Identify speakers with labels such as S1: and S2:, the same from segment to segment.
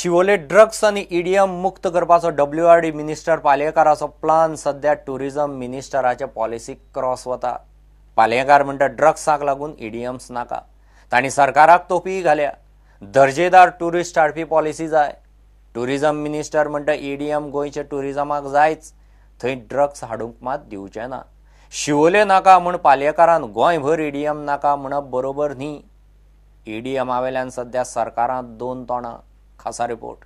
S1: Siolim drugs आनी EDM मुक्त करपाचो डब्ल्यूआरडी मिनिस्टर पालयेकाराचो प्लान सध्या टुरिझम मिनिस्टराचे पॉलिसीक क्रॉस वता. पालयेकार म्हणटा ड्रग्साक लागून ईडीएम्स नाका. तांणी सरकाराक तोपीय घाल्या. दर्जेदार टुरिस्ट हाडपी पॉलिसी जाय. टुरिझम मिनिस्टर म्हणटा ईडीएम गोंयच्या टुरिझमाक जायच, थंय ड्रग्स हाडूंक मात दिवचें ना. शिवोले नाका म्हूण पालयेकारान गोंयभर ईडीएम नाका म्हणप बरोबर न्ही. ईडीएमा वेल्यान सध्या सरकारांत दोन तोंडां. खासा रिपोर्ट.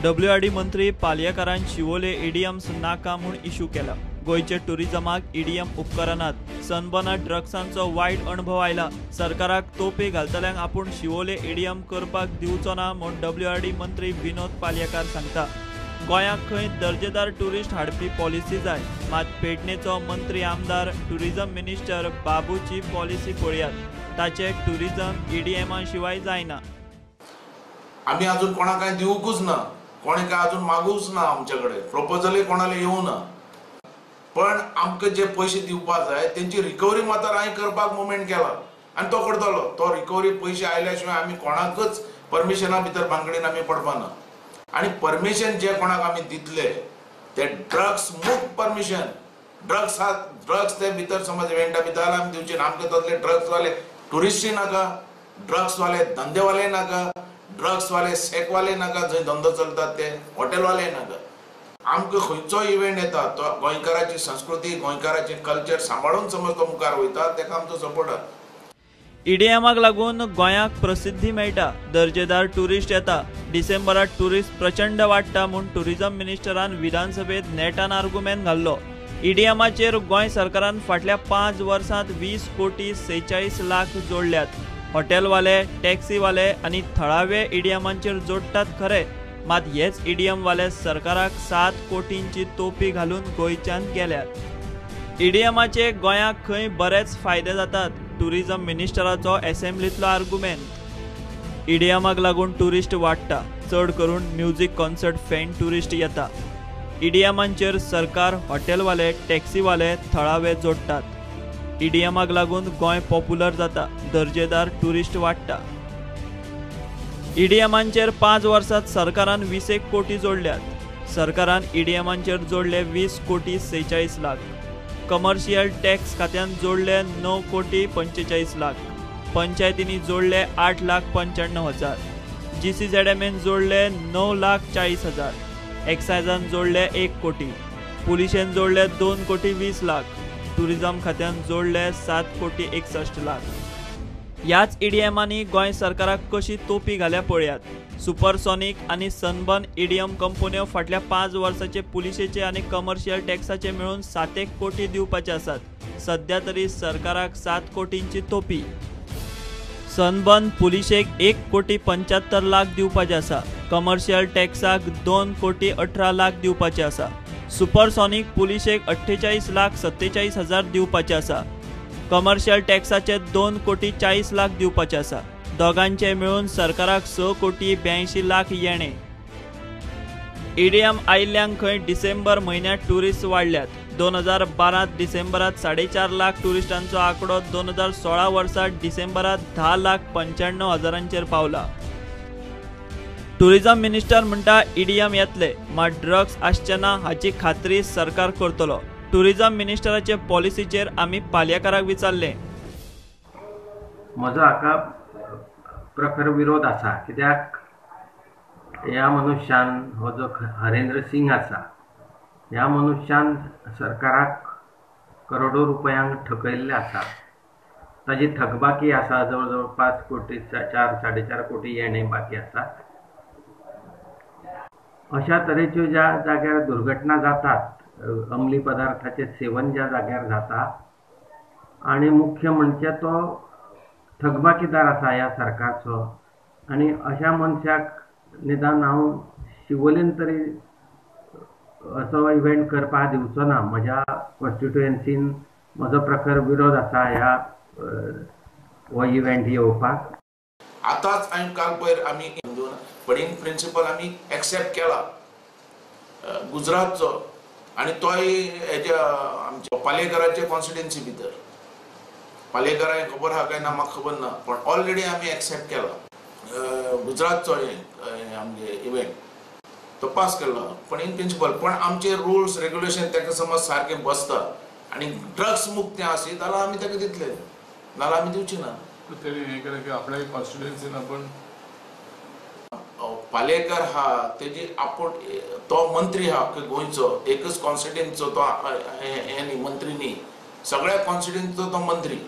S2: डब्ल्यूआरडी मंत्री पालयेकारान शिवोले ईडीएम्स नाका म्हूण इशू केला. गोंयचे टुरिझमाक ईडीएम उपकरणात सनबर्नात ड्रग्सांचो वायट अणभव आयला. सरकाराक तोपी घालतल्यांक आपूण शिवोले ईडीएम करपाक दिवचो ना म्हूण डब्ल्यूआरडी मंत्री विनोद पालयेकार सांगता. गोंयाक खंय दर्जेदार टुरिस्ट हाडपी पॉलिसी जाय, मात पेडणेचो मंत्री आमदार टुरिझम मिनिस्टर बाबूची पॉलिसी पळयात, ताचे टुरिझम ईडीएमा शिवाय जायना.
S3: आमी अजून कोणाक काय दिवंकूच ना, कोणी काय अजून मागूच ना, आमचे कडेन प्रपोजलय कोणाले येवं ना. पण आमकां जे पयशे दिवपा जाय तेंची रिकवरी मात्र हांवें करपाक मुवमेंट केला आनी तो करतलो. तो रिकवरी पयशे आयल्या शिवाय आमी कोणाकच परमिशना भितर भानगडीन आमी पडपा ना. आनी परमिशन जे कोणाक आमी दितले ते ड्रग्स मुक्त परमिशन. ड्रग्स ड्रग्स ते भितर समज इव्हेंटा भितर आमी दिवचे ना. आमकां तसले ड्रग्सवाले टुरिस्टूय नाका, ड्रग्सवाले धंदेवाले नाका, ड्रग्सवाले सेकवाले नाका, जंय धंदो चलतात ते हॉटेलवाले नाका. आमकां खंयचो इव्हेंट येता तो गोंयकाराची संस्कृती, गोंयकाराचे कल्चर सांबाळून समज तो मुखार वयता तेका आमचो सपोर्ट आसा.
S2: ईडीएमाक लागून गोंयाक प्रसिद्धी मेळटा, दर्जेदार टुरिस्ट येता. डिसेंबरात टुरिस्ट प्रचंड वाडटा म्हूण टुरिझम मिनिस्टरान विधानसभेत नेटान आर्गुमेंट घाल्लो. ईडीएमाचेर गोंय सरकारान फाटल्या 5 वर्सांत 20 कोटी 46 लाख जोडल्यात. हॉटेलवाले, टॅक्सीवाले आनी थळावे ईडीएमांचेर जोडटात खरे, मात हेच ईडीएमवाले सरकाराक 7 कोटींची तोपी घालून गोंयच्यान गेल्यात. ईडीएमाचे गोंयाक खंय बरेच फायदे जातात, टुरिझम मिनिस्टराचो एसेंब्लींतलो आर्गुमेंट. ईडीएमाक लागून टुरिस्ट वाडटा, चड करून म्युझिक कॉन्सर्ट फॅन टुरिस्ट येता. ईडीएमांचेर सरकार, हॉटेलवाले, टॅक्सीवाले, थळावे जोडटात. ईडीएमाक लागून गोंय पॉप्युलर जाता, दर्जेदार टुरिस्ट वाडटा. ईडीएमांचेर 5 वर्सांत सरकारान 20 कोटी जोडल्यात. सरकारान ईडीएमांचेर जोडले 20 कोटी 46 लाख. कमर्शियल टॅक्स खात्यान जोडले 9 कोटी 45 लाख. पंचायतींनी जोडले 8 लाख 95 हजार. जीसीझेडएमएन जोडले 9 लाख 40 हजार. एक्सायजान जोडले 1 कोटी. पुलिशेन जोडले 2 कोटी 20 लाख. टुरिझम खात्यान जोडले 7 कोटी 61 लाख. ह्याच ईडीएमांनी गोंय सरकाराक कशी तोपी घाल्या पळयात. सुपरसॉनिक आनी सनबर्न ईडीएम कंपन्यो फाटल्या 5 वर्साचे पुलिशेचे आनी कमर्शियल टॅक्साचे मेळून 7 कोटी दिवपाचे आसात. सध्या तरी सरकाराक 7 कोटींची तोपी. सनबर्न पुलिशेक 1 कोटी 75 लाख दिवपाचे आसा. कमर्शियल टॅक्साक 2 कोटी 18 लाख दिवपाचे आसा. सुपरसॉनिक पुलिशेक 48 लाख 47 हजार दिवपाचे आसा. कमर्शियल टॅक्साचे 2 कोटी 40 लाख दिवपाचे आसा. दोगांचे मेळून सरकाराक 6 कोटी 82 लाख येणे. ईडीएम आयिल्ल्यांक खंय डिसेंबर म्हयन्यांत टुरिस्ट वाडल्यात. 2012 डिसेंबरात 4.5 लाख टुरिस्टांचो आंकडो 2016 वर्सा डिसेंबरात 10 लाख 95 हजारांचेर पावला. टुरिझम मिनिस्टर म्हणटा ईडीएम येतले, मात ड्रग्स आसचे ना हाची खात्री सरकार करतलो. टुरिझम मिनिस्टराचे पॉलिसीचेर आमी पालयेकाराक विचारलें.
S4: म्हजो हाका प्रखर विरोध आसा, कित्याक ह्या मनुष्यान हो जो हरेंद्र सिंग आसा ह्या मनुष्यान सरकाराक करोडो रुपयांक ठकयल्लें आसा. ताजी थकबाकी आसा जवळ जवळ 5 कोटी 4 4.5 कोटी येणे बाकी आसा. अशा तरेच्यो ज्या जाग्यार दुर्घटना जातात, अंमली पदार्थाचे सेवन ज्या जाग्यार जाता आनी मुख्य म्हणजे तो थकबाकीदार आसा ह्या सरकारचो. आनी अशा मनशाक निदान हांव शिवोलेन तरी असो इव्हेंट करपाक दिवचो ना. म्हज्या कॉन्स्टिट्युएन्सीन म्हजो प्रखर विरोध आसा ह्या हो इव्हेंट येवपाक.
S3: आतांच हांवें काल पयर आमी बट इन प्रिंसिपल आमी एक्सेप्ट केला गुजरातचो आनी तोय हेज्या आमच्या पालयेकाराच्या कॉन्स्टिट्युएन्सी भितर. पालयेकारांक खबर आहा काय ना म्हाका खबर ना, पण ऑलरेडी आमी एक्सेप्ट केला. गुजरातचो हे आमगे इव्हेंट तो पास केलो, पण इन प्रिंसिपल पण आमचे रुल्स रेग्युलेशन ताका समज सारकें बसता आनी ड्रग्स मुक्त आसत जाल्यार आमी ताका दितले, नाजाल्यार आमी दिवची ना.
S5: तेणी हें केलें की आपल्या कॉन्स्टिट्युएन्सीन आपण
S3: पालेकर हा तेजी आपूण तो मंत्री हा गोंयचो एकच कॉन्स्टिट्युएन्सीचो तो हें न्ही मंत्री न्ही, सगळ्या कॉन्स्टिट्युएन्सीचो तो मंत्री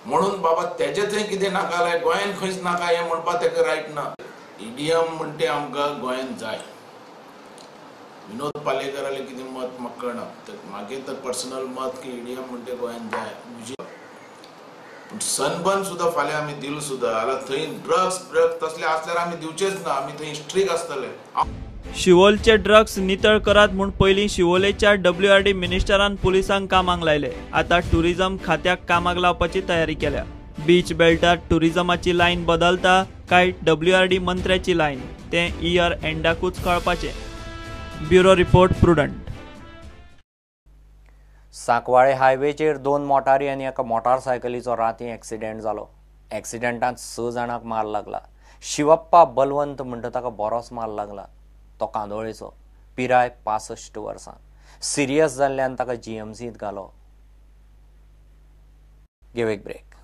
S3: म्हणून बाबा तेजे थंय कितें नाका जाल्यार गोंयान खंयच नाका हें म्हणपाक ताका रायट ना. ईडीएम म्हणटे आमकां गोंयान जाय. विनोद पालेकरालें कितें मत म्हाका कळना, मागीर तर पर्सनल मत की ईडीएम म्हणटे गोंयान जाय. पूण सनबर्न सुद्दां फाल्यां आमी दिल सुद्दां जाल्यार थंय ड्रग्स तसले आसल्यार आमी दिवचेच ना, आमी थंय स्ट्रीक आसतले.
S2: शिवोलचे ड्रग्स नितळ करात म्हूण पयलीं शिवोलेच्या WRD मिनिस्टरान पुलिसांक कामाक लायले. आतां टुरिझम खात्याक कामाक लावपाची तयारी केल्या. बीच बेल्टार टुरिझमाची लायन बदलता काय WRD मंत्र्याची लायन तें इयर एंडाकूच कळपाचें. Bureau report, Prudent.
S1: Sancoale हायवेचेर 2 मोटारी आनी एका मोटारसायकलीचो रातीं एक्सिडेंट जालो. एक्सिडेंटांत 6 जाणांक मार लागला. शिवप्पा बलवंत म्हणटा ताका बरोच मार लागला. तो कांदोळेचो, पिराय 65 वर्सां. सिरियस जाल्ल्यान ताका GMCंत घालो. Give एक ब्रेक.